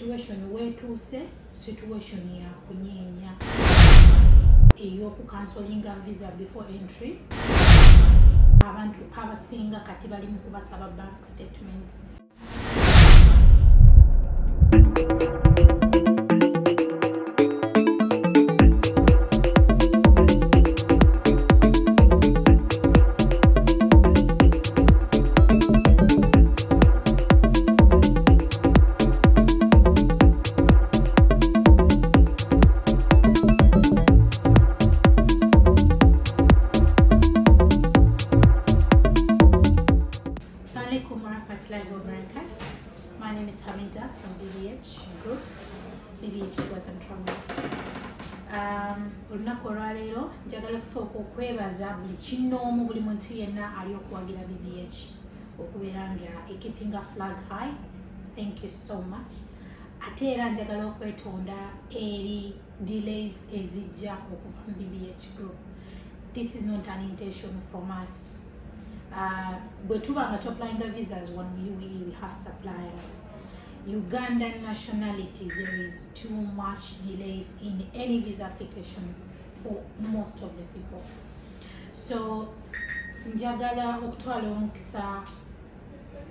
Situation weetuuse, situation ya kunyeenya ey'okucancelinga visa before entry. Abantu abasinga kati bali mu kubasaba bank statements. Assalamualaikum warahmatullahi wabarakatuh. My name is Hamida from BBH Group, BBH Tours and Travel. Olunaku olwaleero njagala okusooka okwebaza buli kinnoomu, buli muntu yenna ali okuwagira BBH okubeera nga ekeepinga flag high. Thank you so much. Ate era njagala okwetonda eri delays ezijja okuva mu BBH Group. This is not an intention from us. Bwe tuba nga tuapplyinga visas wano mu UAE, we have suppliers. Ugandan nationality, there is too much delays in any visa application for most of the people. So njagala okutwala omukisa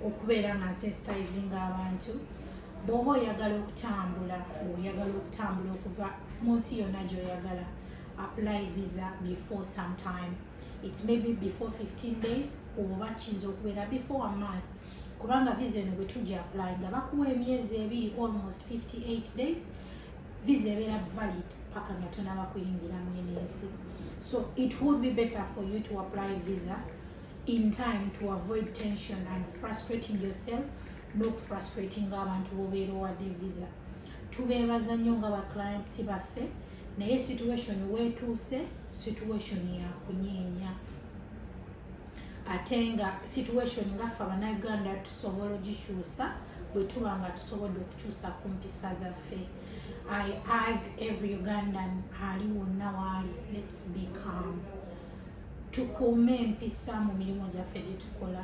okubeera nga nsensitizinga abantu. Bw'oba oyagala okutambula, ng'oyagala okutambula okuva mu nsi yonna gy'oyagala, apply visa before some time. It's maybe before 15 days oba kiyinza okubeera before a month, kubanga visa eno bwe tujja apply nga bakuwa emyezi 2, almost 58 days. Visa ebeera valid paka nga tonaba kuyingira mu eno ensi. So it would be better for you to apply visa in time to avoid tension and frustrating yourself n'okufrustratinga abantu bobeera owadde visa. Tubeebaza nnyo nga baclients baffe, naye situation weetuuse, situation ya kunyeenya, ate nga situation nga ffe Abannayuganda tusobola ogikyusa bwe tuba nga tusobodde okukyusa ku mpisa zaffe. I urge every Ugandan ali wonna waali, let's be calm, tukuume empisa mu mirimu gyaffe gye tukola,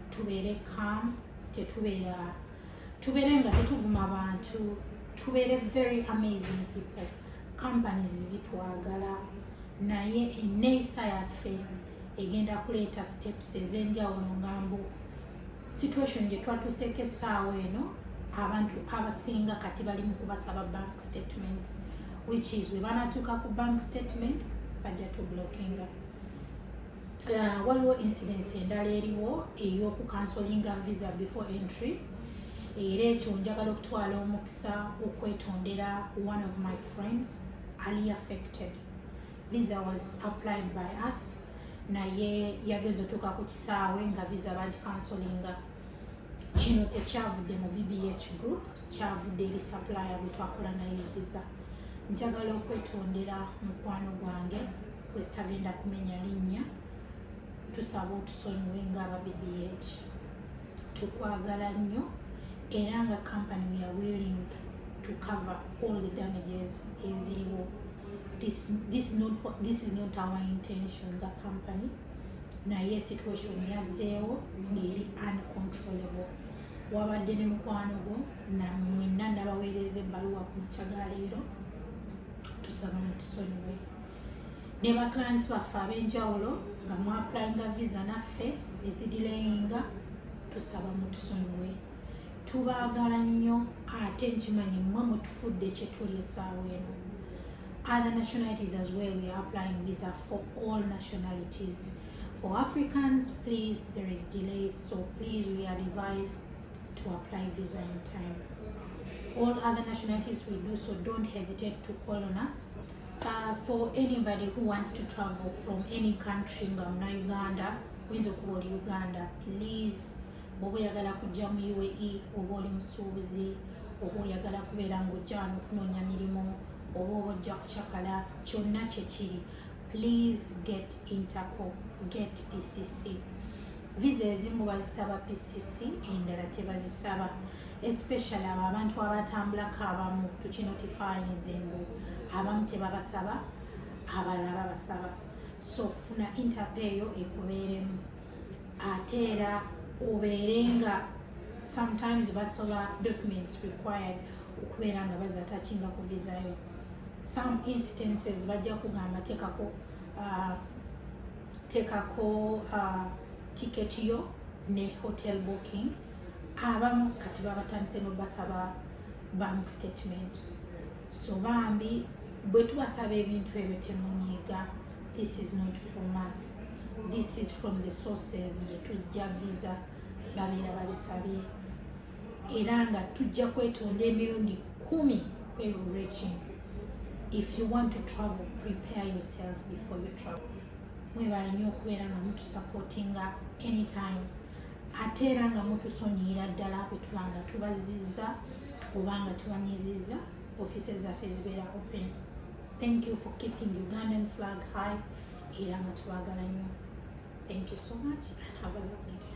tubeere calm, tetubeera, tubeere nga tetuvuma bantu, tubeere very amazing people. Companies zitwagala, naye enneeyisa yaffe egenda kuleeta steps ez'enjawulo. Nga mbu situation gye twatuuseeko essaawa eno, abantu abasinga kati bali mu kubasaba bank statements, which is bwe banatuuka ku bank statement bajja tublockinga. Waliwo incidence endala eriwo ey'okucancelinga visa before entry. Era ekyo njagala okutwala omukisa okwetondera one of my friends ali affected. Visa was applied by us, naye yagenza otuuka ku kisaawe nga visa bagicancelinga. Kino tekyavudde mu BBH Group, kyavudde eri supplier bwe twakola naye visa. Njagala okwetondera mukwano gwange gwe sitagenda kumenya linnya. Tusaba otusonyiwe ng'aba BBH, tukwagala nnyo, era nga company we are willing to cover all the damages eziriwo. This is not our intention nga company, naye situation yazzeewo ng'eri uncontrollable. Wabadde ne mukwano gwo namwenna nabaweereza ebbaluwa ku makya ga leero. Tusaba mutusonyiwe. Ne ba clients baffe ab'enjawulo nga muapplyinga visa naffe ne zidelayinga, tusaba mutusonyiwe. Tubaagala nnyo, ate nkimanyi mmwe mutufudde kye tuli essaawa eno. Other nationalities as well, we are applying visa for all nationalities. For Africans, please, there is delays, so please, we are advised to apply visa in time. All other nationalities we do, so don't hesitate to call on us. For anybody who wants to travel from any country, nga Uganda, oyinza okuba oli Uganda, please, bw'oba oyagala kujja mu UAE, oba oli musuubuzi, oba oyagala kubeera ng'ojja wano okunoonya mirimu, oba ojja kukyakala, kyonna kyekiri, please get Interpol, get PCC. Visa ezimu bazisaba PCC, endala tebazisaba, especially abo abantu abatambulako. Abamu tukinotifyinze mbu abamu tebabasaba, abalala babasaba. So funa Interpol eyo ekubeeremu, ate era obeere nga Sometimes basoba documents required okubeera nga baziattachinga ku visa yo. Some instances bajja kugamba teekako ticket yo ne hotel booking. Abamu kati babatandise nobasaba bank statement. So bambi, bwe tubasaba ebintu ebyo temunyiiga. This is not from us, this is from the sources gye tujja visa, babeera babisabye. Era nga tujja kwetonda emirundi 10 kwerula ekintu. If you want to travel, prepare yourself before you travel. Mwebale nnyo okubeera nga mutusupportinga anytime, ate era nga mutusonyiira ddala bwe tuba nga tubazizza oba nga tubanyizizza. Offices zaffe zibeera open. Thank you for keeping Ugandan flag high. Era nga tubagala nnyo. Thank you so much and have a lovely day.